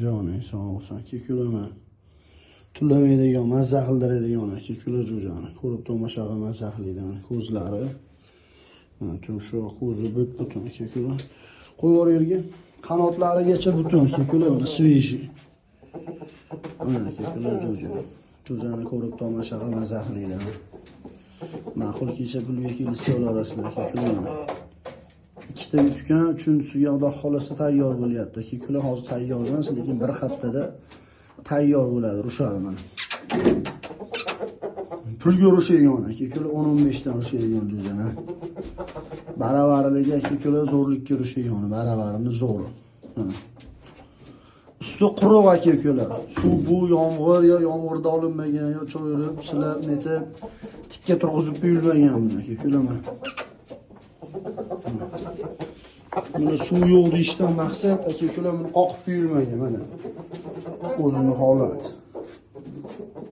Joning sog' bo'lsin aka ukalar mana. Tulamaydigan, mazza qildiradigan aka ukalar jo'jani. Ko'rib tomosha qilib mazza qiladi mana ko'zlari. Mana tumshuq ko'zi butun aka ukalar. Qo'yib yerga. Qanotlarigacha butun aka ukalar mana svejiy. Mana aka ukalar jo'ja. Jo'jani ko'rib tomosha qilib mazza qiladi. Ma'qul kelsa pulga kelishsa olarasizlar aka ukalar mana. Ikkita yutgan, uchinchisiga Xudo xolasa tayyor bo'lyapti. Aka ukalar hozir tayyor emas, lekin bir haftada tayyor bo'ladi, rushadi mana. Pulga rushadigan aka ukalar 10-15 dan rushadigan jo'jani. Baravarligi aka ukalar zo'rlikka rushadigan, baravarini zo'ri. Mana. Usti quruq aka ukalar. Suv bu yomg'ir yo yomg'irda olinmagan yo cho'yirib, silab, netib, tikka turg'izib qo'yilmagan buni aka ukalar mana. Buni suv yo'q deyishdan maqsad aka ukalar buni qoqib qo'yilmagan mana. O'zini holati.